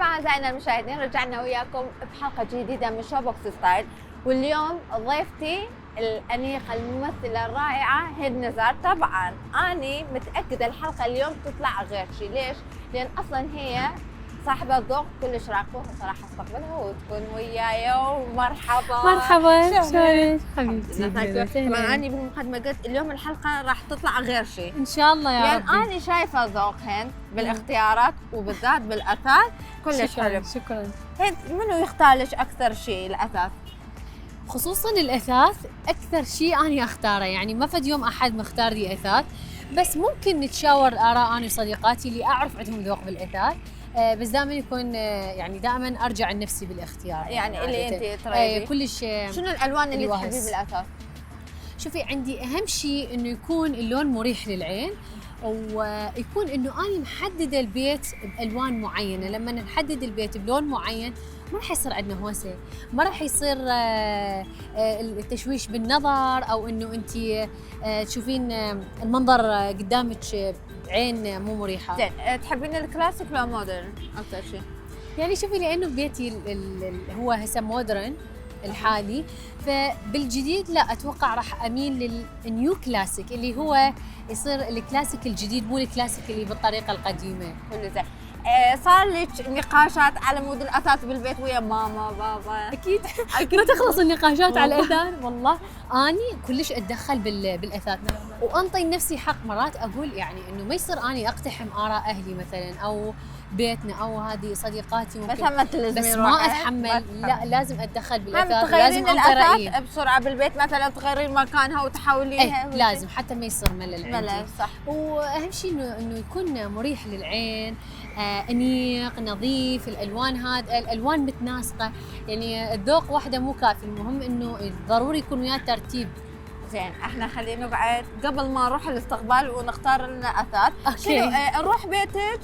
أعزائنا المشاهدين، رجعنا وياكم بحلقة جديدة من شو بوكس ستايل، واليوم ضيفتي الأنيقة الممثلة الرائعة هند نزار. طبعا أنا متأكدة الحلقة اليوم تطلع غير شيء. ليش؟ لأن أصلا هي صاحبة ذوق كلش راقي، وصراحة استقبلها وتكون وياي. ومرحبا مرحبا، شلونك حبيبتي؟ طبعا أنا بالمقدمة قلت اليوم الحلقة راح تطلع غير شيء ان شاء الله يا لأن رب. أنا شايفة ذوق هند بالاختيارات وبالذات بالأثاث كلش حلو. شكرا. هند منو يختار لك أكثر شيء الأثاث؟ خصوصا الاثاث اكثر شيء انا اختاره، يعني ما فد يوم احد مختار لي اثاث، بس ممكن نتشاور اراء انا وصديقاتي اللي اعرف عندهم ذوق بالاثاث. بس دائما يكون يعني دائما ارجع لنفسي بالاختيار، يعني اللي عادة. أنت تريدي كلش. شنو الألوان اللي الواهس. تحبي بالأثاث؟ شوفي، عندي اهم شيء انه يكون اللون مريح للعين، ويكون انه انا محدده البيت بالوان معينه. لما نحدد البيت بلون معين ما راح يصير عندنا هوسه، ما راح يصير التشويش بالنظر، او انه انت تشوفين المنظر قدامك عين مو مريحه. زين، تحبين الكلاسيك ولا مودرن أكثر شيء؟ يعني شوفي، لانه بيتي هو هسه مودرن الحالي، فبالجديد لا اتوقع راح اميل للنيو كلاسيك اللي هو يصير الكلاسيك الجديد، مو الكلاسيك اللي بالطريقه القديمه. كله زين. صار لك نقاشات على مود الأثاث بالبيت ويا ماما بابا؟ اكيد ما تخلص النقاشات على الاثاث. والله اني كلش اتدخل بالاثاث، وانطي نفسي حق مرات اقول يعني انه ما يصير اني اقتحم اراء اهلي مثلا او بيتنا او هذه صديقاتي ممكن، بس هم تلزمين بس ما روحك. اتحمل. لا، لازم اتدخل هم بالاثاث، تغيرين لازم انطي رايي. الأثاث بسرعة بالبيت، مثلا تغيرين مكانها وتحوليها. لازم حتى ما يصير ملل عندي. ملل، صح. واهم شيء انه يكون مريح للعين، انيق نظيف، الالوان هذا الالوان متناسقه، يعني الذوق وحده مو كافي، المهم انه ضروري يكون وياه ترتيب. زين، احنا خلينا نقعد قبل ما نروح الاستقبال ونختار لنا اثاث. أوكي. شنو نروح بيتك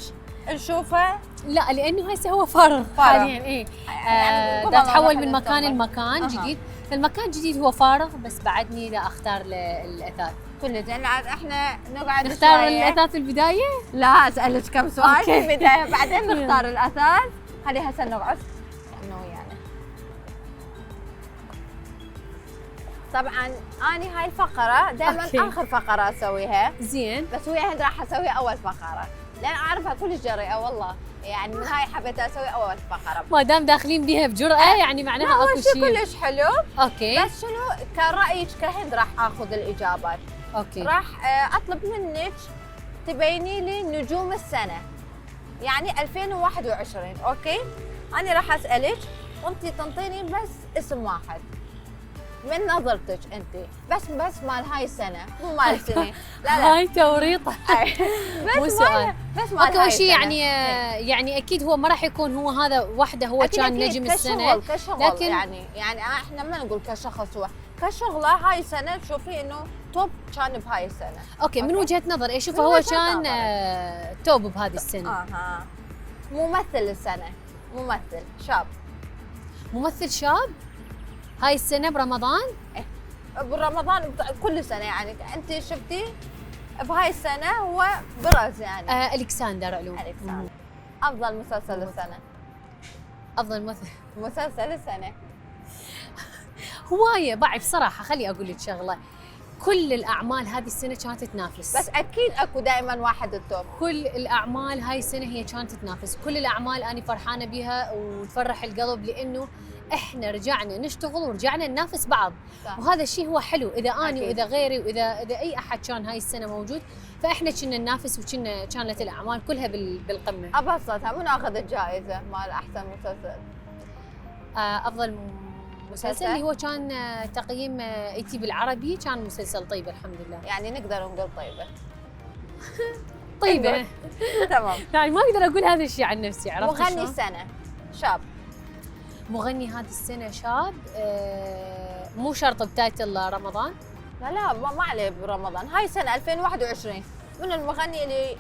نشوفه؟ لا، لانه هسه هو فارغ حاليا. ايه يعني دا اتحول نروح من مكان لمكان جديد، فالمكان الجديد هو فارغ، بس بعدني دا اختار الاثاث. كله زين. عاد احنا نقعد نختار شوية. الاثاث البدايه. لا، اسالك كم سؤال أوكي. في البدايه بعدين نختار الاثاث. خلي هسه نقعد انه يعني. طبعا اني هاي الفقره دائما أوكي. اخر فقره اسويها، زين. بس ويا هند راح اسوي اول فقره لان اعرفها كلش جريئه والله، يعني من هاي حبيت اسوي اول فقره. ما دام داخلين بها بجرأة يعني معناها اكو شيء. كلش حلو. اوكي. بس شنو كرأيك كهند راح اخذ الاجابات. اوكي. راح اطلب منك تبيني لي نجوم السنه، يعني 2021. اوكي، انا راح اسالك وانت تنطيني بس اسم واحد من نظرتك انت، بس مال هاي السنه مو مال السنه. لا هاي توريطه. مو بس سؤال. بس مال هاي اوكي، شيء السنة. يعني اكيد هو ما راح يكون هو هذا وحده هو أكيد كان أكيد نجم السنه، كشغل لكن يعني احنا ما نقول كشخص، هو كشغله هاي السنه تشوفي انه توب كان بهاي السنه. اوكي، من وجهه نظر شوف، من هو وجهة كان نظرك. توب بهذه السنه. اها. ممثل السنه، ممثل شاب، ممثل شاب هاي السنه برمضان. برمضان كل سنه، يعني انت شفتي بهاي السنه هو برز يعني. الكسندر علو. ألكسندر. افضل مسلسل السنه. افضل ممثل. مسلسل السنه. هوايه بعد بصراحه، خلي اقول لك شغله، كل الاعمال هذه السنه كانت تنافس، بس اكيد اكو دائما واحد التوب. كل الاعمال هاي السنه هي كانت تنافس، كل الاعمال انا فرحانه بها وتفرح القلب، لانه احنا رجعنا نشتغل ورجعنا ننافس بعض. صح. وهذا الشيء هو حلو، اذا اني أكيد. واذا غيري واذا اي احد كان هاي السنه موجود، فاحنا كنا ننافس كانت الاعمال كلها بالقمه. ابسطها من اخذ الجائزه مال احسن مسلسل؟ افضل مسلسل اللي هو كان تقييم اي تي بالعربي، كان مسلسل طيب الحمد لله. يعني نقدر نقول طيبه. طيبه. تمام. يعني ما اقدر اقول هذا الشيء عن نفسي، عرفت مغني شلون؟ السنه شاب. مغني هذه السنه شاب، مو شرط بتايتل رمضان. لا ما عليه برمضان، هاي سنه 2021. من المغني اللي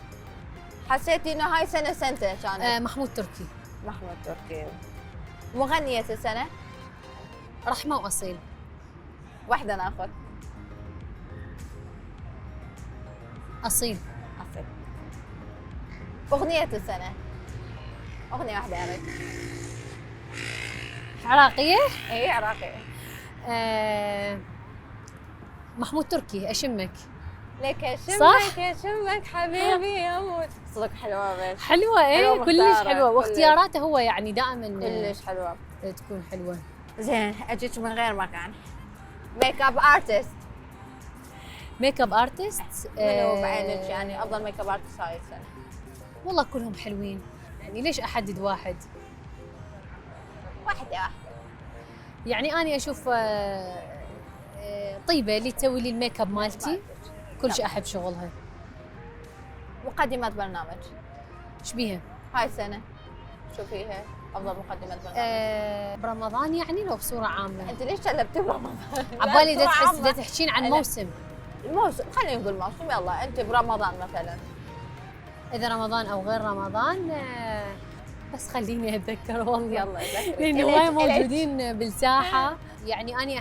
حسيتي انه هاي سنه سنته كانت؟ محمود تركي. محمود تركي. مغنيه السنه؟ رحمه واصيل. واحده ناخذ. اصيل. اصيل. اغنيه السنه؟ اغنيه واحده يا ريت. عراقيه. اي عراقيه. محمود تركي اشمك. لك اشمك صح؟ اشمك حبيبي يموت. صدق حلوه بس. حلوه حلوة كلش مختارة، حلوه، كلش. واختياراته هو يعني دائما كلش حلوه. تكون حلوه. زين اجيك من غير مكان. ميك اب ارتست. ميك اب ارتست منو بعينك يعني افضل ميك اب ارتست هاي السنه؟ والله كلهم حلوين، يعني ليش احدد واحد؟ واحده. يعني انا اشوف طيبه اللي تسوي لي الميك اب مالتي، كل شيء احب شغلها. مقدمه برنامج ايش بيها؟ هاي السنه شو فيها افضل مقدمه برنامج؟ برمضان يعني لو بصوره عامه؟ انت ليش قلبتي برمضان؟ عبالي لا، بصورة عامة. تحكين عن لا. موسم. الموسم خلينا نقول موسم. يلا انت برمضان مثلا. اذا رمضان او غير رمضان بس خليني اتذكر والله. يلا لان هواي موجودين بالساحه. يعني انا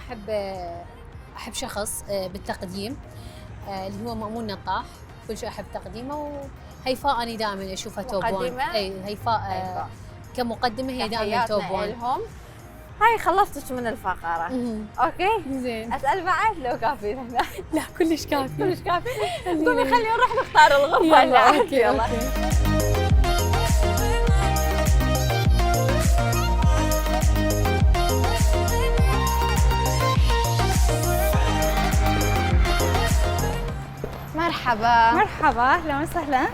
احب شخص بالتقديم اللي هو مأمون نطاح، كل شيء احب تقديمه. وهيفاء انا دائما اشوفها توب 1. اي هيفاء كمقدمه هي دائما توب 1. هاي خلصتش من الفقره. اوكي زين. اسال بعد لو كافي هنا. لا كلش كافي. كلش كافي. قومي خلينا نروح نختار الغرفه اللي يلا عندي. يلا مرحبا. مرحبا، اهلا وسهلا.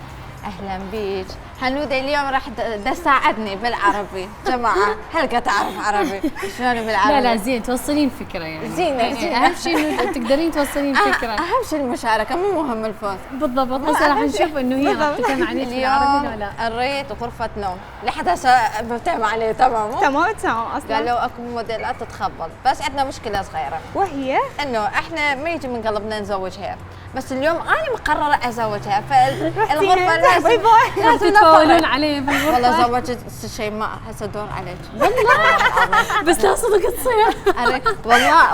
اهلا بيك. هنودة اليوم راح تساعدني بالعربي. جماعه هلقى تعرف عربي شلون بالعربي؟ لا زين توصلين فكره يعني. زينة. اهم شيء انه تقدرين توصلين فكره. اهم شيء المشاركه مو مهم الفوز. بالضبط. هسه راح نشوف انه هي راح تفهم عليك بالعربي ولا لا. اليوم غرفه نوم لحد هسه بفتهم عليه. تمام تمام اصلا. قالوا اكو موديلات تتخبل، بس عندنا مشكله صغيره وهي انه احنا ما يجي من قلبنا نزوجها، بس اليوم انا مقرره ازوجها. فالغرفه لازم تتفاولون عليه بالغرفه. والله زوجت شيء ما هسه دور عليك. والله بس لا صدق تصير.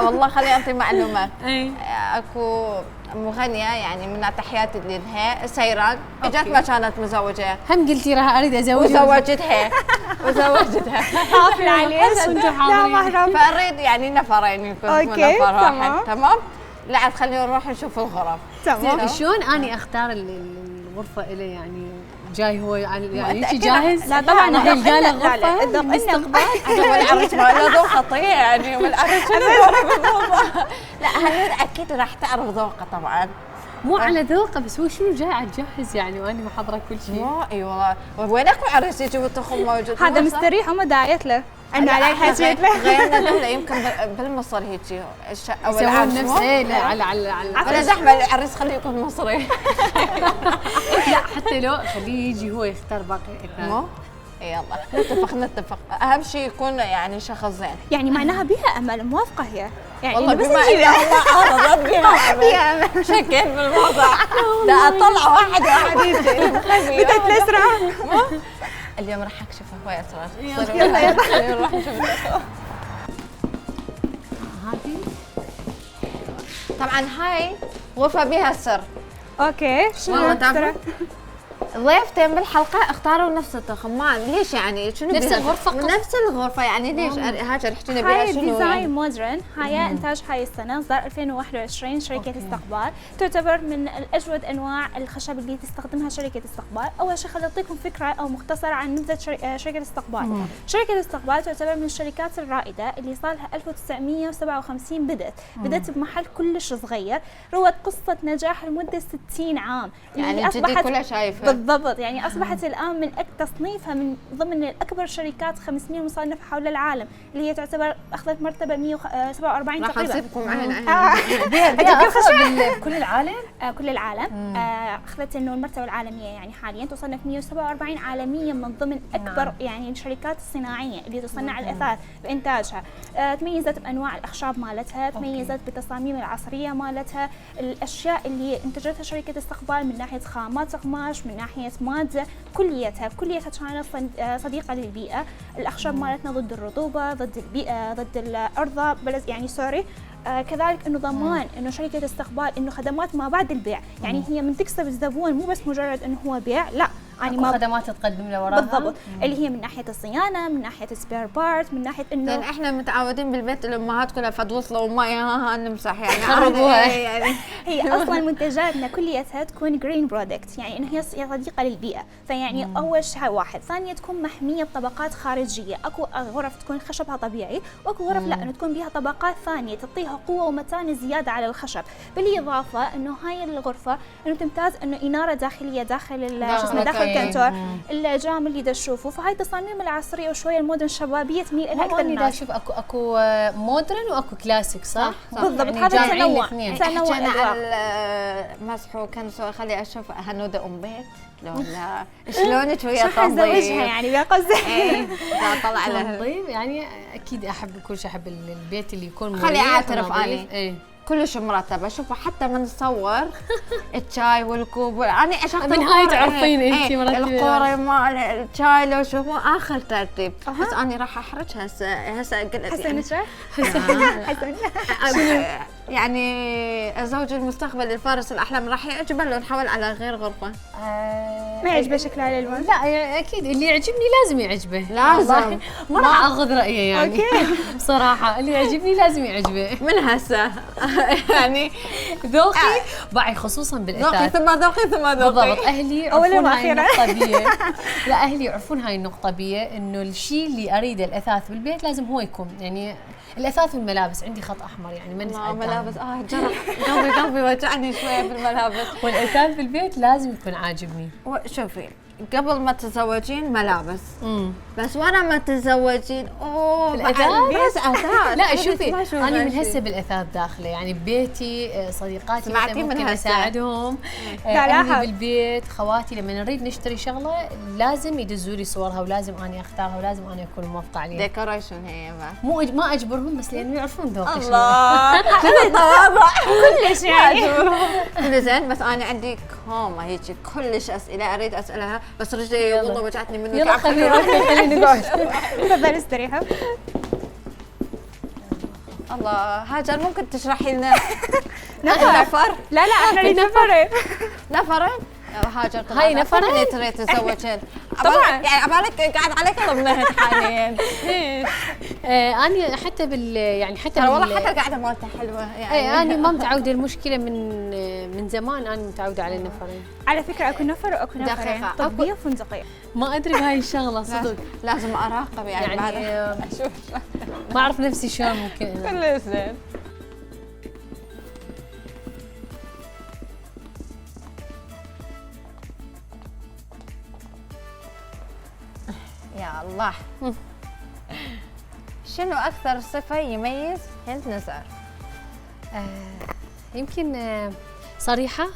والله خليني اعطي معلومه. اي اكو مغنيه يعني من تحياتي لها سيران اجت ما كانت مزوجه، هم قلتي راح اريد ازوجها وزوجتها حافل عليه. لا محرم. فاريد يعني نفرين يكون أوكي، نفر واحد. تمام. تمام. لا عاد خلينا نروح نشوف الغرف. تمام. شلون اني اختار الغرفه الي يعني جاي هو يعني انت متأكدة؟ جاهز؟ لا طبعا نلقى له غرفه باستقبال. والعرس ما له ذوق خطير يعني. والعرس لا هنود اكيد راح تعرف ذوقه طبعا. مو على ذوقه، بس هو شنو جاي على تجهز يعني وانا محضره كل شيء. اي والله. وين اكو عرس يجي والتخم موجود؟ هذا مستريح وما دايت له. انا علي حكيت له. غيرنا دوله يمكن بالمصر هيجي الشقه يسوون نفسه لا على على زحمه العرس خليه يكون مصري. لا حتى لو خليه يجي هو يختار باقي الاثاث. يلا نتفق. اهم شيء يكون يعني شخص زين. يعني معناها بها امل. موافقه هي يعني والله بس بما نجيب ان الله عرضت بها امل شكيت بالوضع. لا اطلع واحد يجي بدت الاسرع. اليوم راح اكشف هواي اسرار. يلا نروح نشوف هذه طبعا هاي غرفه بها سر. اوكي. والله تعرفوا ضيفتين بالحلقه اختاروا نفس التخمان. ليش يعني شنو نفس بها؟ الغرفه نفس الغرفه يعني ليش؟ هاجر احكينا بها هاي شنو ديزاين يعني؟ مودرن. هاي انتاج هاي السنه اصدار 2021 شركه استقبال. تعتبر من الاجود انواع الخشب اللي تستخدمها شركه استقبال. اول شيء خليني اعطيكم فكره او مختصره عن نبذه شركه استقبال. شركه استقبال تعتبر من الشركات الرائده اللي صار لها 1957 بدت بمحل كلش صغير، روت قصه نجاح لمده 60 عام. يعني جدي كلها شايفه بالضبط. يعني اصبحت الان من تصنيفها من ضمن الاكبر شركات 500 مصنفه حول العالم، اللي هي تعتبر اخذت مرتبه 147 راح تقريبا. نسيبكم معنا. كل العالم؟ كل العالم. اخذت انه المرتبه العالميه يعني حاليا تصنف 147 عالميا من ضمن اكبر يعني الشركات الصناعيه اللي تصنع الاثاث بانتاجها. تميزت بانواع الاخشاب مالتها، تميزت بالتصاميم العصريه مالتها، الاشياء اللي انتجتها شركه استقبال من ناحيه خامات قماش، من ناحيه ماده، كليتها كانت صديقه للبيئه. الاخشاب مالتنا ضد الرطوبه، ضد البيئه، ضد الارض يعني سوري. كذلك انه ضمان انه شركه استقبال انه خدمات ما بعد البيع، يعني هي من تكسب الزبون مو بس مجرد انه هو بيع، لا يعني أكو خدمات تقدم له وراها بالضبط، اللي هي من ناحيه الصيانه، من ناحيه سبير بارت، من ناحيه انه لان احنا متعودين بالبيت الامهات كلها فد وصلوا ومي ها نمسح يعني خربوها. يعني هي اصلا منتجاتنا كليتها تكون جرين برودكت، يعني انه هي صديقه للبيئه، فيعني اول شيء واحد، ثانيا تكون محميه بطبقات خارجيه، اكو غرف تكون خشبها طبيعي، واكو غرف لا انه تكون بها طبقات ثانيه تعطيها قوه ومتانه زياده على الخشب، بالاضافه انه هاي الغرفه انه تمتاز انه اناره داخليه داخل شو اسمه داخل الكنتور، الجام اللي دا تشوفه، فهاي تصاميم العصريه وشويه المودرن الشبابيه تميل الى اكثر اكثر الناس. شوف اكو مودرن واكو كلاسيك صح؟ بالضبط، يعني هذا جامعين تنوع الاثنين. تنوع حكينا أذواق. على المسح وكان سؤال خلي اشوف هنودة ام بيت لا شلونك ويا شو حنزوجها يعني بقصد ايه لا طلع لها طيب يعني اكيد احب كل شيء، احب البيت اللي يكون خلي مريح أعترف ونظيف. أني. ايه كلش مرتبه. شوفوا حتى من نصور الشاي والكوب انا اشغل من هاي تعرفين انتي مرتبة. القوري مال الشاي لو شوفوا اخر ترتيب. بس انا راح احرج هسه قلت حسن نشرح حسن يعني زوج المستقبل الفارس الاحلام راح يعجبه لو نحول على غير غرفه. ما يعجبه شكلها الالوان؟ لا يعني اكيد اللي يعجبني لازم يعجبه، لازم. والله ما راح اخذ رايه يعني. بصراحه اللي يعجبني لازم يعجبه من هسه يعني ذوقي باعي خصوصا ذوقي بالاثاث. ثم ذوقي ثم ذوقي. بالضبط، اهلي أولاً يعرفون هاي وأخيراً. النقطه بيه. لا اهلي يعرفون هاي النقطه بيه، انه الشيء اللي اريده الاثاث بالبيت لازم هو يكون، يعني الاثاث والملابس عندي خط احمر يعني ما نتعدى. ملابس جرح قلبي وجعني شويه بالملابس. والاثاث بالبيت لازم يكون عاجبني. شوفي قبل ما تتزوجين ملابس بس ورا ما تتزوجين اوه الأثاث؟ بس اثاث. لا شوفي انا من هسه بالاثاث داخله، يعني ببيتي صديقاتي سمعتي مثلا من ممكن هسه؟ اساعدهم، لا، اهلي لاحظ. بالبيت، خواتي لما نريد نشتري شغله لازم يدزوا لي صورها ولازم اني اختارها ولازم اني اكون موافقه عليها. ديكوريشن هي ما ما اجبرهم بس لانه يعرفون ذوقي شنو. الله كذا تواضع كلش يعني زين. بس انا عندي كومه هيك كلش اسئله اريد اسالها بس رجلي والله وجعتني منك. يلا خلينا نقعد. تفضل استريحوا. الله هاجر ممكن تشرحي لنا نفر. نفر لا احنا نفر. نفرين هاجر طبعاً هاي نفرين؟ اللي تريد تتزوجين طبعاً. يعني عبالك قاعد عليك قلب نهد حاليا. انا حتى يعني حتى ترى والله حتى القعده مالته حلوه يعني. انا ما متعوده، المشكله من زمان انا متعوده على النفرين. على فكره اكو نفر واكو نفرين، دقيقة. طبيه وفندقيه. ما ادري بهاي الشغله صدق، لازم اراقب يعني بعد يعني اشوف ما اعرف نفسي شلون ممكن. كله زين. يا الله شنو اكثر صفه يميز هند نزار؟ يمكن صريحه.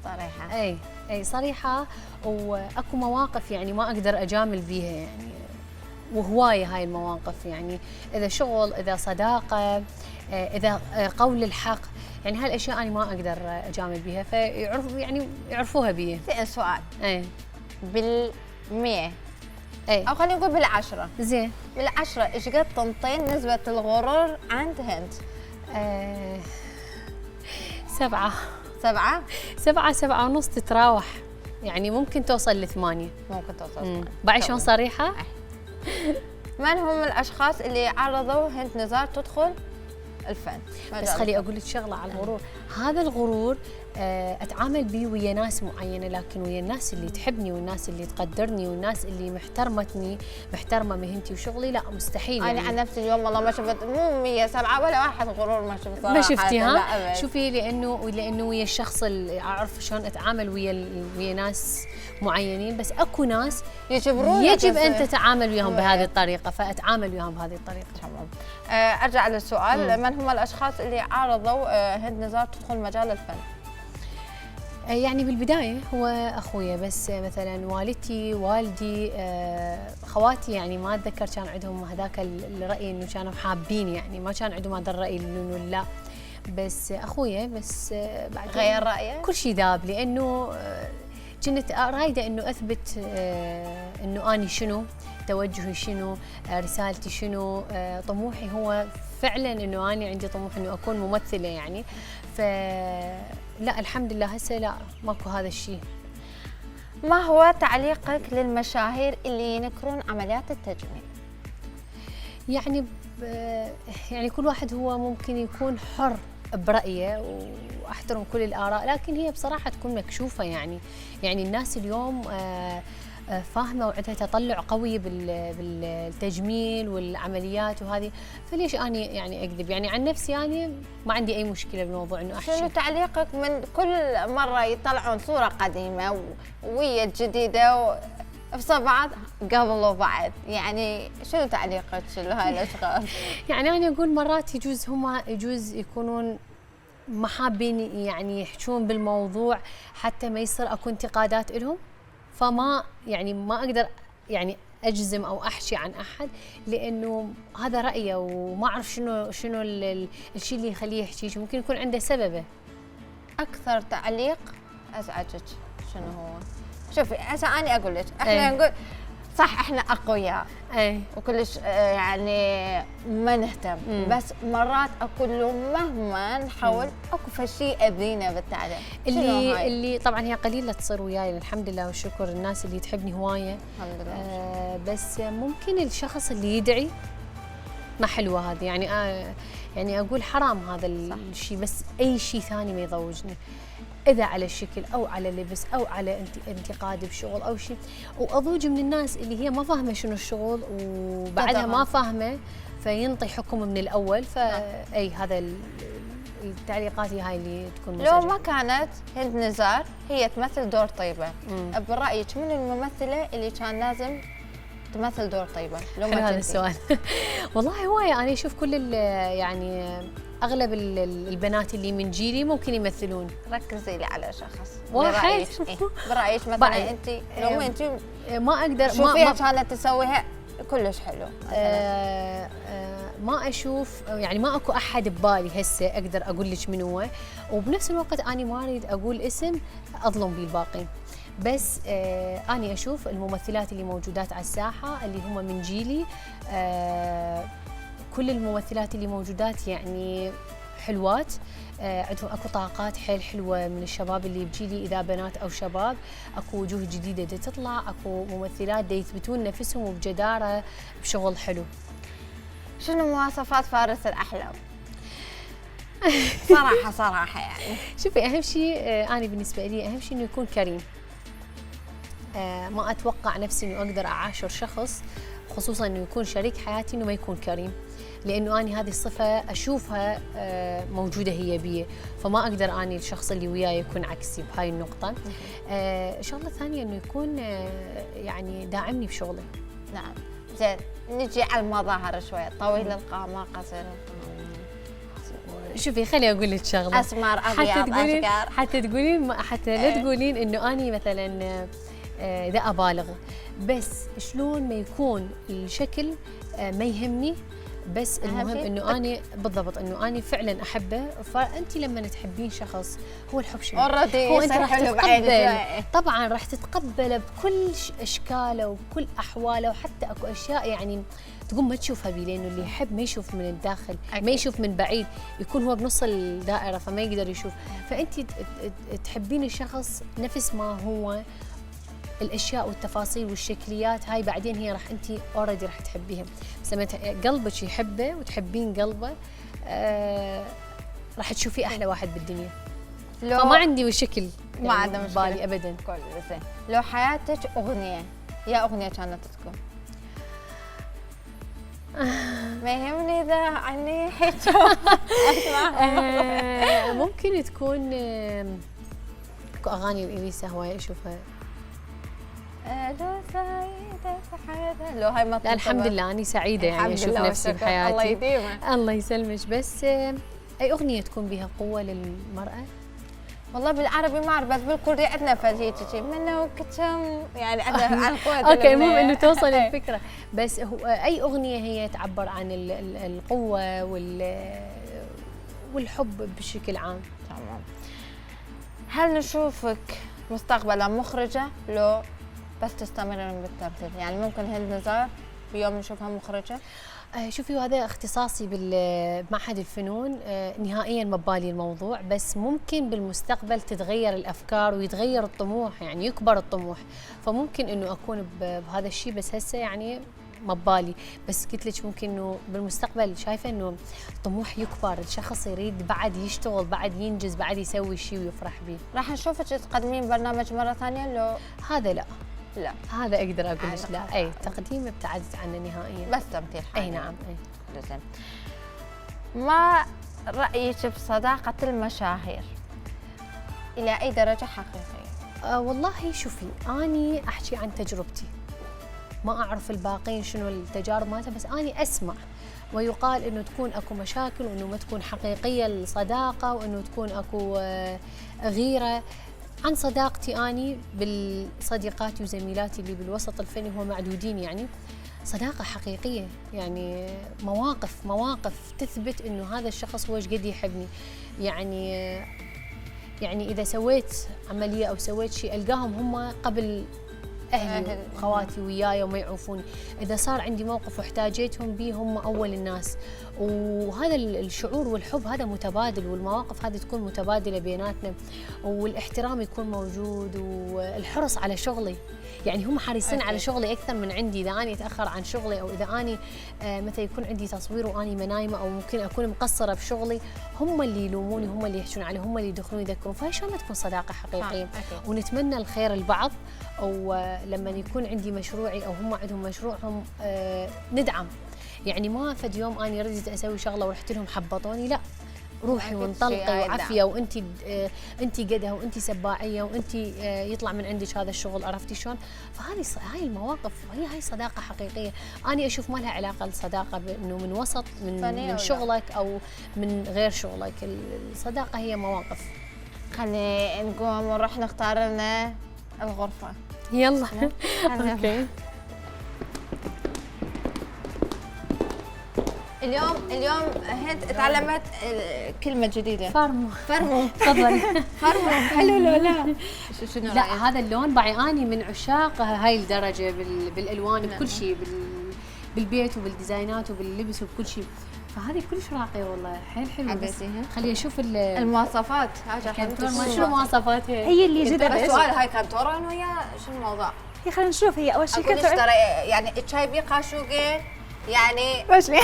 صريحه. اي صريحه، واكو مواقف يعني ما اقدر اجامل بيها يعني، وهوايه هاي المواقف يعني، اذا شغل اذا صداقه اذا قول الحق، يعني هالاشياء انا ما اقدر اجامل بيها، يعني يعرفوها بي. زين سؤال اي بالمية اي او خلينا نقول بالعشرة، زين بالعشرة ايش قد تنطين نسبة الغرور عند هند؟ 7 7 7.5 تتراوح، يعني ممكن توصل ل8. ممكن توصل. بعد شلون صريحه؟ من هم الاشخاص اللي عرضوا هند نزار تدخل الفن؟ بس خلي اقول لك شغله على الغرور، هذا الغرور اتعامل به ويا ناس معينه، لكن ويا الناس اللي تحبني والناس اللي تقدرني والناس اللي محترمتني محترمه مهنتي وشغلي لا مستحيل. انا يعني عن نفسي اليوم والله ما شفت مو 107 ولا واحد غرور ما شفت صراحه. ما شفتي لا ها؟ أبد. شوفي لانه ويا الشخص اللي اعرف شلون اتعامل ويا ناس معينين، بس اكو ناس يجب ان تتعامل وياهم بهذه الطريقه، فاتعامل وياهم بهذه الطريقه. تمام. ارجع للسؤال، من هم الاشخاص اللي عرضوا هند نزار تدخل مجال الفن؟ يعني بالبداية هو أخويا، بس مثلا والدتي والدي خواتي يعني ما أتذكر كان عندهم هذاك الرأي إنه كانوا حابين، يعني ما كان عندهم هذا الرأي إنه لا، بس أخويا بس بعد غير رأيه؟ كل شيء ذاب، لأنه كنت رايدة إنه أثبت إنه أنا شنو، توجهي شنو، رسالتي شنو، طموحي هو فعلا إنه أنا عندي طموح إنه أكون ممثلة يعني، لا الحمد لله هسه لا ماكو هذا الشيء. ما هو تعليقك للمشاهير اللي ينكرون عمليات التجميل؟ يعني يعني كل واحد هو ممكن يكون حر برأيه، واحترم كل الآراء، لكن هي بصراحة تكون مكشوفة. يعني الناس اليوم فاهمة وعندها تطلع قوي بالتجميل والعمليات وهذه، فليش أنا يعني أكذب؟ يعني عن نفسي أنا ما عندي أي مشكلة بالموضوع إنه أحكي. شنو تعليقك من كل مرة يطلعون صورة قديمة ويا جديدة وفصل بعض قبل وبعد؟ يعني شنو تعليقك لهاي الأشخاص؟ يعني أنا أقول مرات يجوز يكونون ما حابين يعني يحجون بالموضوع حتى ما يصير اكو انتقادات لهم، فما يعني ما اقدر يعني اجزم او احكي عن احد، لانه هذا رايه وما اعرف شنو الشيء اللي يخليه يحكي، ممكن يكون عنده سببه. اكثر تعليق ازعجك شنو هو؟ شوفي هسه انا اقول لك، احنا نقول صح احنا اقوياء وكلش يعني ما نهتم، بس مرات اقول له مهما نحاول اكو فشي اذينا بالتعليق. اللي طبعا هي قليله تصير وياي الحمد لله والشكر، الناس اللي تحبني هوايه الحمد لله. بس ممكن الشخص اللي يدعي ما حلوه هذه، يعني اقول حرام هذا الشيء، بس اي شيء ثاني ما يضوجني، إذا على الشكل أو على لبس أو على انتقاد بشغل أو شيء. وأضوج من الناس اللي هي ما فاهمة شنو الشغل وبعدها ما فاهمة فينطي حكم من الأول، فأي هذا التعليقات هاي اللي تكون مزعجة. لو ما كانت هند نزار هي تمثل دور طيبة، برأيك من الممثلة اللي كان لازم تمثل دور طيبة؟ لو ما هذا السؤال والله هواية أنا أشوف كل يعني اغلب البنات اللي من جيلي ممكن يمثلون. ركزي لي على شخص واحد برايك مثلا انت لو انت ما اقدر شوفيها كانت تسويها كلش حلو ما اشوف يعني ما اكو احد ببالي هسه اقدر اقول لك من هو، وبنفس الوقت انا ما اريد اقول اسم اظلم بيه الباقين، بس انا اشوف الممثلات اللي موجودات على الساحه اللي هم من جيلي، كل الممثلات اللي موجودات يعني حلوات، عندهم اكو طاقات حيل حلوه من الشباب اللي بجيلي، اذا بنات او شباب، اكو وجوه جديده دا تطلع، اكو ممثلات دا يثبتون نفسهم وبجداره بشغل حلو. شنو مواصفات فارس الاحلام؟ صراحه يعني شوفي اهم شيء انا بالنسبه لي اهم شيء انه يكون كريم. ما اتوقع نفسي انه اقدر اعاشر شخص خصوصا انه يكون شريك حياتي انه ما يكون كريم، لانه اني هذه الصفه اشوفها موجوده هي بي، فما اقدر اني الشخص اللي وياي يكون عكسي بهاي النقطه. الشغله الثانيه انه يكون يعني داعمني بشغلي. نعم زين، نجي على المظاهر شوي، طويل القامه قصير القامه. شوفي خليني اقول لك شغله، اسمر ابيض اشقر، حتى لا تقولين انه اني مثلا ذا ابالغ، بس شلون ما يكون الشكل ما يهمني، بس المهم انه اني بالضبط انه اني فعلا احبه. فانت لما تحبين شخص هو الحب شيء هو انت راح تتقبل، طبعا راح تتقبله بكل اشكاله وبكل احواله، وحتى اكو اشياء يعني تقوم ما تشوفها بيه، لانه اللي يحب ما يشوف من الداخل ما يشوف من بعيد، يكون هو بنص الدائره فما يقدر يشوف. فانت تحبين الشخص نفس ما هو، الاشياء والتفاصيل والشكليات هاي بعدين هي راح انت اوريدي راح تحبيها، بس لما قلبك يحبه وتحبين قلبه راح تشوفيه احلى واحد بالدنيا. فما عندي وشكل ما عنده مشكله بالي ابدا. كل زين. لو حياتك اغنيه، يا اغنيه كانت تكون؟ ما يهمني اذا عني حيت ممكن تكون اكو اغاني اليسا هواي اشوفها. لو سعيدة في حياتها، لو هاي ما لا الحمد لله أنا سعيدة يعني أشوف نفسي بحياتي. الله يديمك. الله يسلمك. بس أي أغنية تكون بها قوة للمرأة؟ والله بالعربي ما أعرف، بس بالكردي عندنا فلهيك شيء منه كتم يعني عندنا عن قوة. أوكي المهم إنه توصل الفكرة، بس هو أي أغنية هي تعبر عن القوة والحب بشكل عام. تمام. هل نشوفك مستقبلا مخرجة لو بس تستمرين بالتمثيل؟ يعني ممكن هند نزار بيوم نشوفها مخرجه؟ شوفي هذا اختصاصي بمعهد الفنون، نهائيا ما ببالي الموضوع، بس ممكن بالمستقبل تتغير الافكار ويتغير الطموح، يعني يكبر الطموح، فممكن انه اكون بهذا الشيء، بس هسه يعني ما ببالي. بس قلت لك ممكن انه بالمستقبل شايفه انه الطموح يكبر، الشخص يريد بعد يشتغل، بعد ينجز، بعد يسوي شيء ويفرح به. راح نشوفك تقدمين برنامج مره ثانيه لو؟ هذا لا، لا هذا اقدر اقول لك لا، اي تقديم ابتعدت عنه نهائيا، بس تمثيل حاليا. اي نعم. اي زين. ما رايك بصداقه المشاهير؟ الى اي درجه حقيقيه؟ والله شوفي، اني احكي عن تجربتي، ما اعرف الباقين شنو التجارب مالتها، بس اني اسمع ويقال انه تكون اكو مشاكل، وانه ما تكون حقيقيه الصداقه، وانه تكون اكو غيره. عن صداقتي اني بالصديقاتي وزميلاتي اللي بالوسط الفني هو معدودين، يعني صداقه حقيقيه، يعني مواقف تثبت انه هذا الشخص هو ايش قد يحبني. يعني اذا سويت عمليه او سويت شيء القاهم هم قبل اهلي وخواتي وياي وما يعوفوني، اذا صار عندي موقف واحتاجيتهم به هم اول الناس. وهذا الشعور والحب هذا متبادل، والمواقف هذه تكون متبادله بيناتنا، والاحترام يكون موجود، والحرص على شغلي، يعني هم حريصين على شغلي اكثر من عندي. اذا اني اتاخر عن شغلي، او اذا اني متى يكون عندي تصوير واني منايمه، او ممكن اكون مقصره بشغلي، هم اللي يلوموني، هم اللي يحشون علي، هم اللي يدخلون يذكرون. فهي شلون تكون صداقه حقيقيه؟ ونتمنى الخير لبعض. او لما يكون عندي مشروعي او هم عندهم مشروعهم ندعم، يعني ما فد يوم اني رديت اسوي شغله ورحت لهم حبطوني، لا، روحي وانطلقي وعافيه، وانت قدها، وانت سباعيه، وانت يطلع من عندك هذا الشغل، عرفتي شلون؟ فهذه هاي المواقف هاي صداقه حقيقيه. اني اشوف ما لها علاقه الصداقه بانه من وسط من شغلك او من غير شغلك، الصداقه هي مواقف. خلي نقوم ونروح نختار لنا الغرفه. يلا اوكي. اليوم هند تعلمت كلمة جديدة، فرمو. تفضلي. فرمو حلو لو لا؟ شنو لا هذا اللون باعي اني من عشاق هاي الدرجة بالالوان، بكل شيء، بالبيت وبالديزاينات وباللبس وبكل شيء. فهذه كلش راقية والله، حيل حلوة. خلي اشوف المواصفات. شنو مواصفاتها؟ هي اللي جدا السؤال هاي كانتورة انه هي شنو الموضوع؟ هي خلينا نشوف. هي اول شيء كانتورة يعني تشاي بي قاشوقة، يعني وش لي؟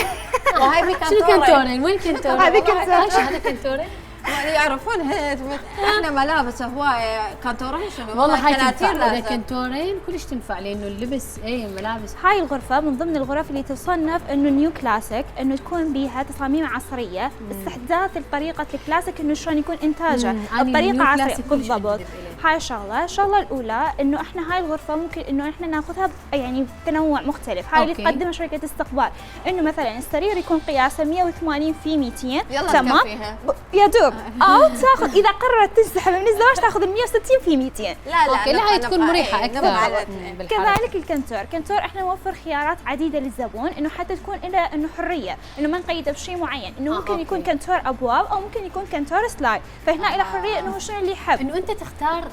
وهاي بي شنو كانتورين؟ وين كانتورين؟ هذه كانتورين. هذا كانتورين؟ ما يعرفون احنا ملابس هوايه. كانتورين شنو؟ والله هاي تنفع، اذا كانتورين كلش تنفع، لانه اللبس ملابس. هاي الغرفه من ضمن الغرف اللي تصنف انه نيو كلاسيك، انه تكون بيها تصاميم عصريه، استحداث طريقه الكلاسيك، انه شلون يكون انتاجه بطريقه عصريه بالضبط. هاي الشغله الاولى، انه احنا هاي الغرفه ممكن انه احنا ناخذها يعني بتنوع مختلف. هاي اللي تقدمها شركه استقبال، انه مثلا السرير يكون قياسه 180 في 200، تمام، يا دوب او تاخذ اذا قررت تنسحب من الزواج تاخذ ال 160 في 200. لا هاي تكون مريحه اكثر. كذلك كنتور احنا نوفر خيارات عديده للزبون، انه حتى تكون انه حريه، انه ما نقيده بشيء معين، انه ممكن يكون كنتور ابواب او ممكن يكون كنتور سلايد، فهنا الى حريه انه شنو اللي يحب، انه انت تختار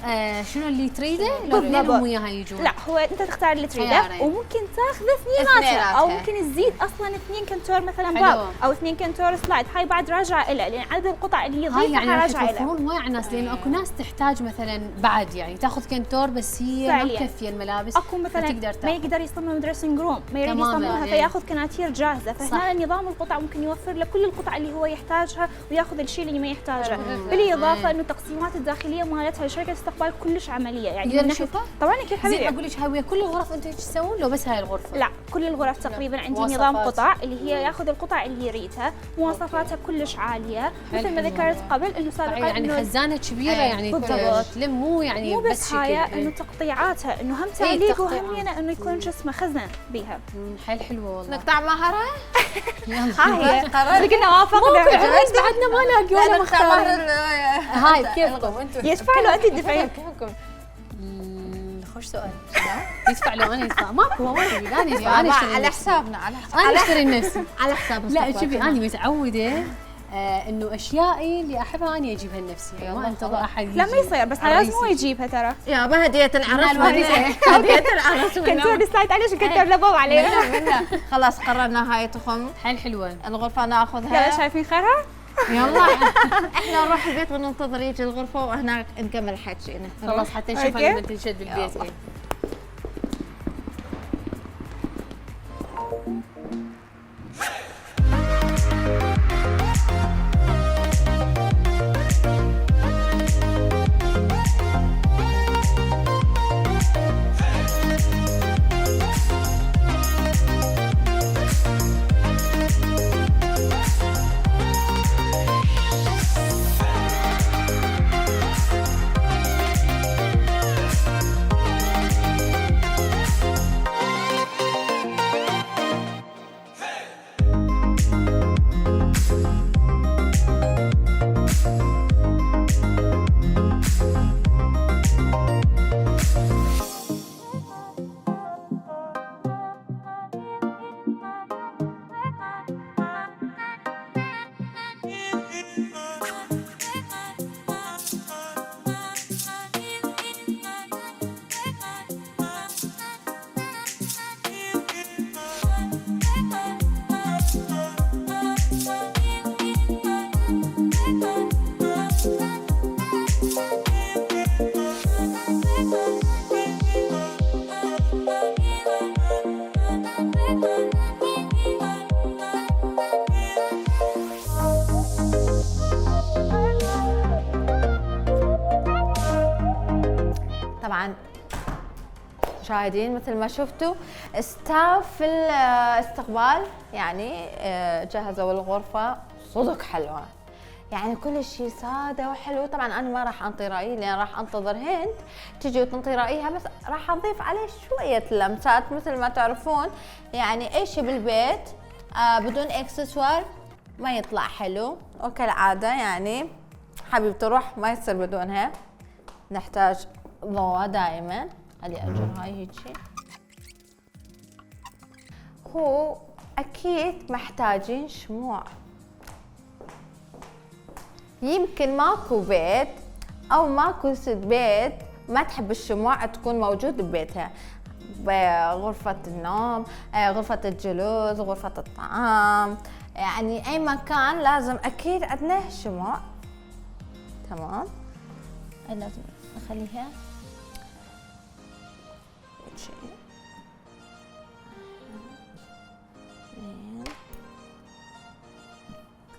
شنو اللي تريده، لو لهم وياها يجون. لا هو انت تختار اللي تريده، وممكن تاخذ اثنيناتها، او ممكن تزيد اصلا 2 كنتور مثلا باب او 2 كنتور سلايد. هاي بعد راجعه لها، لان عدد القطع اللي يضيفها يعني راجعه لها. يوفرون وايد ناس، لانه اكو ناس تحتاج مثلا بعد يعني تاخذ كنتور بس هي ما مكفيه الملابس، اكو مثلا ما يقدر يصمم دريسنج روم، ما يريد يصممها فياخذ كناتير جاهزه. فهنا نظام القطع ممكن يوفر له كل القطع اللي هو يحتاجها وياخذ الشيء اللي ما يحتاجه. بالاضافه انه التقسيمات الداخليه مالتها شركه استقبال كلش عمليه، يعني من ناحيه طبعا اكيد حبيبي اقول لك هاي ويا كل الغرف انتم ايش تسوون لو بس هاي الغرفه؟ لا كل الغرف تقريبا عندي نظام قطع اللي هي ياخذ القطع اللي يريدها، مواصفاتها كلش عاليه مثل ما ذكرت قبل انه سابقا يعني خزانه كبيره يعني تلم، مو يعني مو بس هاي انه تقطيعاتها انه هم تعليق وهم انه يكون شو اسمه خزن بيها. حيل حلوه والله. نقطع مهرها؟ هاي قلنا وافقنا بس بعدنا ما لاقي ولا مختار. هاي كيفكم انتم؟ يدفع له انت تدفعين؟ كيفكم؟ خوش سؤال. يدفع له انا يدفع؟ ماكو انا على حسابنا، انا اشتري نفسي على حساب. لا شوفي انا متعوده انه اشيائي اللي احبها اني اجيبها لنفسي، يعني ما يلا انتظر خلاص. احد لا ما يصير، بس علاز مو يجيبها ترى. يابا هدية العرس لا، الوالدة. هدية العرس كنتوا ديسلايد عليه شو كنتوا لبوا عليه. خلاص قررنا هاي تخم حيل حلوه. الغرفة يلا ناخذها. شايفين خيرها؟ يلا احنا نروح البيت وننتظر يجي الغرفة وهناك نكمل حكينا. خلاص حتى نشوف أوكي. لما تنشد بالبيت. يلا. إيه. طبعا مشاهدين مثل ما شفتوا ستاف الاستقبال يعني جهزوا الغرفة صدق حلوة، يعني كل شيء سادة وحلو. طبعا انا ما راح انطي رأيي لان راح انتظر هند تجي وتنطي رأيها، بس راح اضيف عليه شوية لمسات مثل ما تعرفون. يعني اي شيء بالبيت بدون اكسسوار ما يطلع حلو، وكالعادة يعني حبيبتي روح ما يصير بدونها. نحتاج ضوء دائما. خلي اجر هاي هيجي. هو اكيد محتاجين شموع. يمكن ماكو بيت او ماكو ست بيت ما تحب الشموع تكون موجود ببيتها، بغرفة النوم، غرفة الجلوس، غرفة الطعام، يعني اي مكان لازم اكيد عندنا شموع. تمام. لازم نخليها شيء.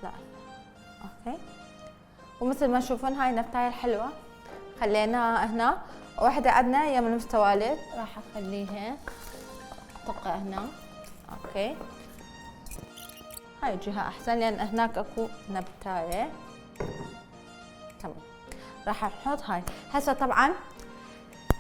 لا اوكي. ومثل ما تشوفون هاي النبتاية الحلوة خليناها هنا، واحدة عندنا يم المستوالد راح اخليها طقة هنا. اوكي هاي الجهة احسن لان هناك اكو نبتاية. تمام راح نحط هاي. هسه طبعا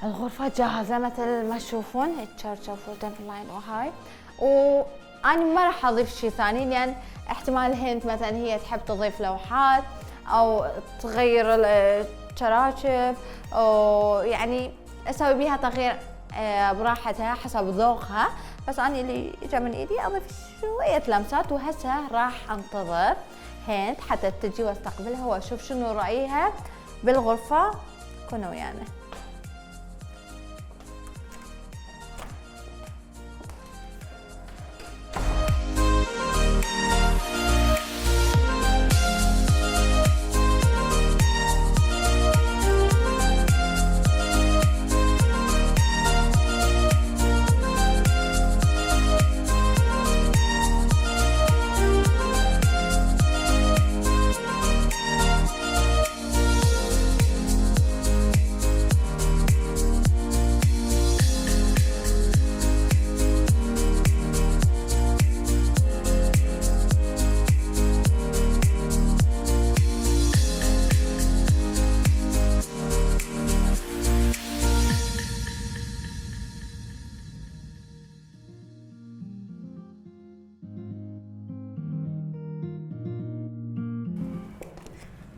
الغرفة جاهزة مثل ما تشوفون، الشرشف والدمبلاين وهاي. وأنا ما راح أضيف شيء ثاني لأن احتمال هند مثلا هي تحب تضيف لوحات أو تغير الشراشف أو يعني أسوي بيها تغيير براحتها حسب ذوقها. بس أنا اللي إجا من إيدي أضيف شوية لمسات. وهسه راح أنتظر هند حتى تجي واستقبلها وأشوف شنو رأيها بالغرفة. كونوا ويانا.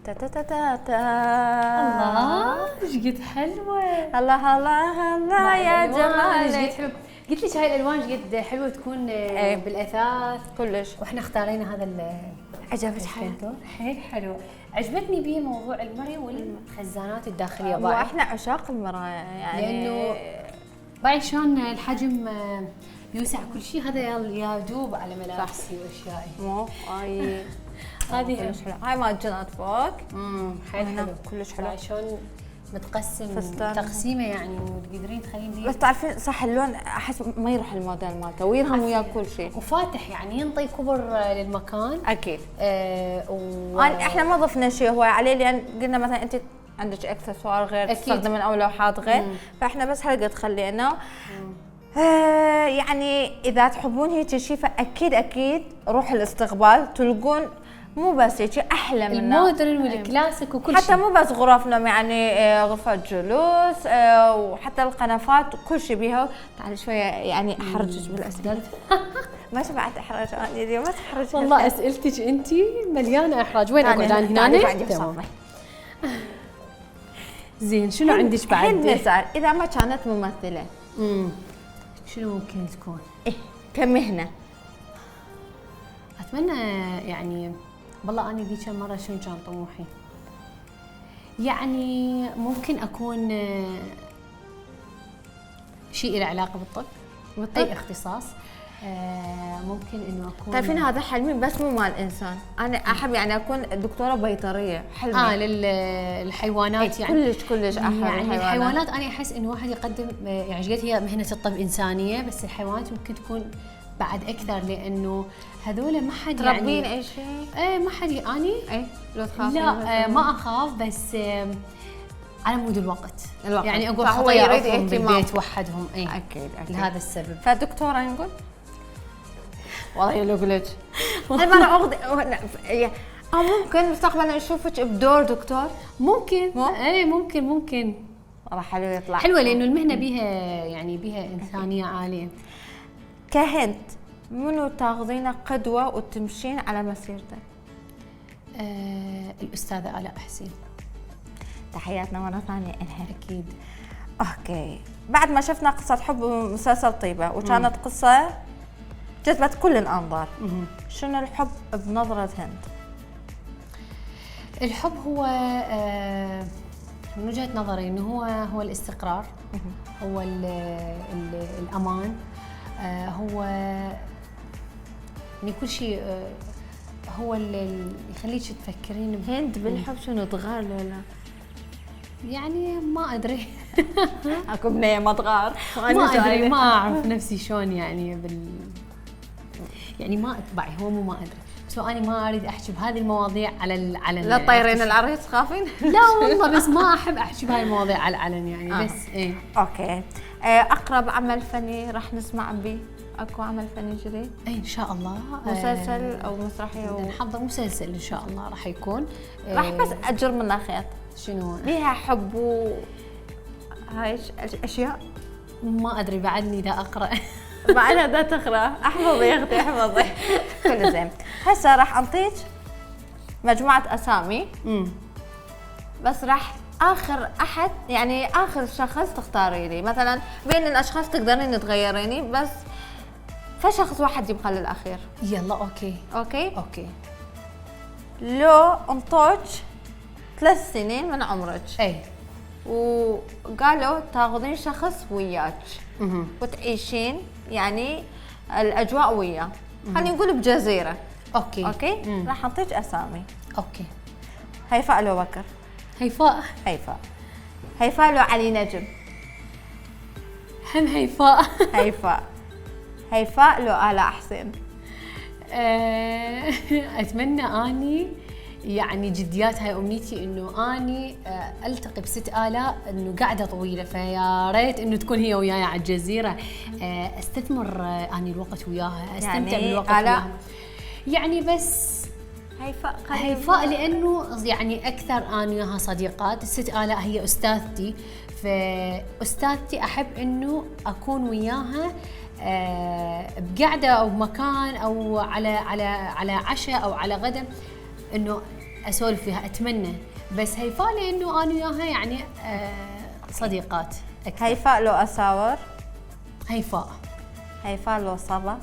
تا تا تا تا تا. الله ايش قد حلوه. الله الله الله يا ايش قد جمالك. حلو. قلت لك هاي الالوان ايش قد حلوه تكون بالاثاث كلش. واحنا اختارينا هذا عجبت حيل حيل حلو. عجبتني بيه موضوع المري والخزانات الداخليه واحنا عشاق المرايا يعني، لانه باي شلون الحجم يوسع كل شيء. هذا يا دوب على ملابسي واشيائي. مو هاي هذه كلش حلو. هاي مال جنات فوق حيل حلو كلش حلو. باي شلون متقسم فستان. تقسيمه يعني، وتقدرين تخلين دي بس تعرفين صح اللون احس ما يروح الموديل مالته ويرهم ويا كل شيء، وفاتح يعني ينطي كبر للمكان اكيد. و... احنا ما ضفنا شيء هو عليه، لان قلنا مثلا انت عندك اكسسوار غير تستخدمين او لوحات غير، فاحنا بس هالقد خلينا. يعني اذا تحبون هيك شيء فاكيد اكيد روح الاستقبال تلقون مو بس هيك احلى منه، المودرن والكلاسيك وكل شيء. حتى مو بس غرفنا يعني غرفة جلوس وحتى القنفات كل شيء بيها. تعالي شوية يعني احرجك بالاسئلة. ما شبعت احراج انا اليوم، ما تحرجي والله اسئلتك انت مليانه احراج. وين اقعد انا هنا؟ تمام. زين شنو عندك بعد؟ الحين نسأل اذا ما كانت ممثلة شنو ممكن تكون؟ كمهنة. اتمنى يعني والله اني ذيك المره شنو كان طموحي؟ يعني ممكن اكون شيء له علاقه بالطب، اي اختصاص. ممكن انه اكون، تعرفين هذا حلمي بس مو مال انسان، انا احب يعني اكون دكتوره بيطريه. حلمي للحيوانات يعني كلش احب يعني الحيوانات. انا احس انه واحد يقدم يعني جد هي مهنه الطب انسانيه، بس الحيوانات ممكن تكون بعد اكثر، لانه هذول ما حد يعني تربين اي شيء. ما حد اني لو تخافين؟ لا ما اخاف، بس على مود الوقت. يعني اقول هو يريد احطهم اهتمام بالبيت وحدهم. اكيد لهذا السبب. فدكتوره نقول والله يلوقلك هالمره اخذ او ممكن مستقبلا نشوفك بدور دكتور. ممكن ممكن والله حلو يطلع حلوه، لانه المهنه بيها يعني بيها انسانيه عاليه. كهند منو تاخذينه قدوه وتمشين على مسيرته؟ الاستاذه آلاء حسين. تحياتنا مره ثانيه لها. اكيد. اوكي، بعد ما شفنا قصه حب مسلسل طيبه وكانت قصه جذبت كل الانظار، شنو الحب بنظره هند؟ الحب هو من وجهه نظري انه هو الاستقرار، هو الامان، هو يعني كل شيء، هو اللي يخليك تفكرين. هند بالحب شنو تغار ولا؟ يعني ما ادري. اكو بنيه ما تغار. ما ادري، ما اعرف نفسي شلون يعني يعني ما اتبعي، هو مو ما ادري، بس انا ما اريد احكي بهذه المواضيع على لا تطيرين العريس تخافين؟ لا والله، بس ما احب احكي بهاي المواضيع على العلن يعني. بس اوكي. اقرب عمل فني راح نسمع به؟ اكو عمل فني جديد؟ ان شاء الله. مسلسل او مسرحيه؟ نحضر مسلسل ان شاء الله راح يكون. راح بس اجر منه خيط. شنو؟ بيها حب هاي اشياء؟ ما ادري بعدني اذا اقرا. بعدها دا تقرا. احفظي يا اختي احفظي. كله زين. هسه راح انطيك مجموعه اسامي، بس راح اخر احد يعني اخر شخص تختاري لي، مثلا بين الاشخاص تقدرين تغيريني، بس فشخص واحد يبقى للاخير. يلا اوكي. لو انطوك 3 سنين من عمرك وقالوا تاخذين شخص وياك وتعيشين يعني الاجواء وياه، خلينا نقول بجزيره. اوكي. راح اعطيك اسامي. اوكي. هيفاء لو بكر؟ هيفاء لو علي نجم؟ هم هيفاء. هيفاء لو آلاء حسين؟ اتمنى اني يعني جديات هاي امنيتي انه اني التقي بست آلاء انه قاعده طويله، فيا ريت انه تكون هي وياي على الجزيره، استثمر اني الوقت وياها، استمتع يعني بالوقت وياها يعني. بس هيفاء لانه يعني اكثر انا وياها صديقات. الست آلاء هي استاذتي، فاستاذتي احب انه اكون وياها بقعده او بمكان او على عشاء او على غدا، انه اسولف فيها. اتمنى بس هيفاء لانه انا وياها يعني صديقات أكثر. هيفاء لو اساور؟ هيفاء لو صبا؟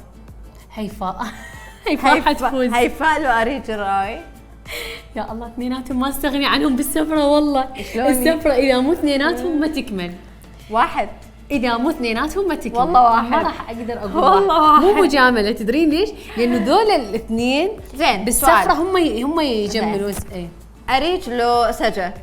هيفاء. هيفاء حتفوز. هيفاء وأريج راي. يا الله اثنيناتهم ما استغني عنهم بالسفرة والله. شلوني؟ السفرة إذا مو اثنيناتهم ما تكمل. واحد. إذا مو اثنيناتهم ما تكمل. والله واحد. ما راح أقدر أقول والله واحد. مو مجاملة، تدرين ليش؟ لأنه ذول الاثنين زين بالسفرة سؤال. هم يجملون. إيه. أريج لو سجا.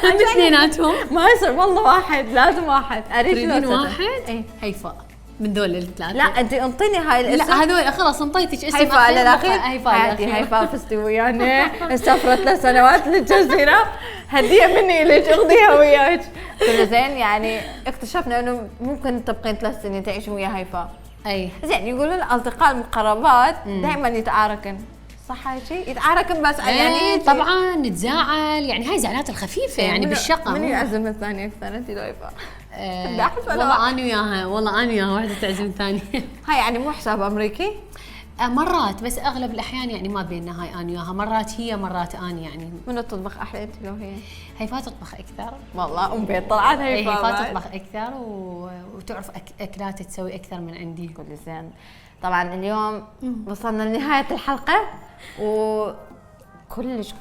هم اثنيناتهم. ما يصير والله واحد، لازم واحد. أريج لو تريدين سجا. واحد؟ إيه. هيفاء من ذول الثلاثة. لا أنت انطيني هاي الاسم. لا هذول خلاص انطيتك اسم هيفاء أخير. للأخير. هيفاء عادي، للأخير. هيفاء فزتي ويانا. سافرت 3 سنوات للجزيرة، هدية مني إليك، أخذيها وياك. كل زين يعني اكتشفنا إنه ممكن تبقين 3 سنين تعيشين ويا هيفاء. أي. زين يقولون الأصدقاء المقربات دائما يتعاركن، صح هاي شيء؟ يتعاركن بس يعني طبعا نتزاعل، يعني هاي زعلات الخفيفة يعني بالشقة. من يعزم الثانية أكثر أنت لو هيفاء؟ والله أنا وياها، والله أنا وياها واحدة تعزم ثانية. هاي يعني مو حساب أمريكي؟ مرات، بس أغلب الأحيان يعني ما بيننا، هاي أنا وياها، مرات هي مرات أنا يعني. منو تطبخ أحلى أنت لو هي؟ هيفاء تطبخ أكثر. والله أم بيت طلعت هيفاء. هيفاء تطبخ أكثر وتعرف أكلات تسوي أكثر من عندي. كل زين. طبعا اليوم وصلنا لنهاية الحلقة كلش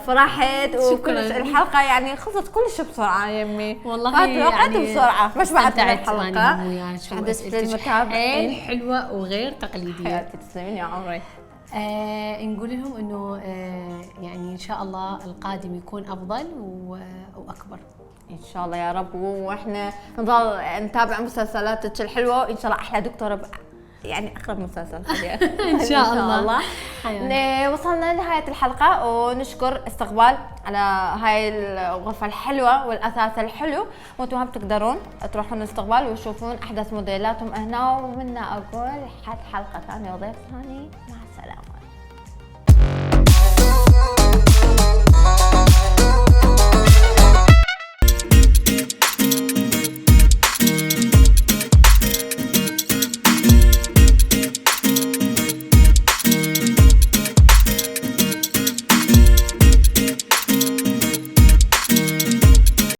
فرحت، وكلش الحلقة يعني خلصت كلش بسرعة يمي. والله فات يعني بسرعة، مش بعد استمتعت الحلقة. أنا وياك حدثت وأسئلتك للمتابعين حلوة وغير تقليدية. حياتي تسلمين يا عمري. نقول لهم انه يعني ان شاء الله القادم يكون افضل واكبر ان شاء الله يا رب، واحنا نضل نتابع مسلسلاتك الحلوه، وان شاء الله احلى دكتوره يعني اقرب مسلسل ان شاء الله. وصلنا لنهايه الحلقه، ونشكر استقبال على هاي الغرفه الحلوه والاثاث الحلو، وانتم هم تقدرون تروحون الاستقبال وتشوفون احدث موديلاتهم هنا. ومنا اقول حد حلقه ثانيه وضيف ثاني، مع السلامه.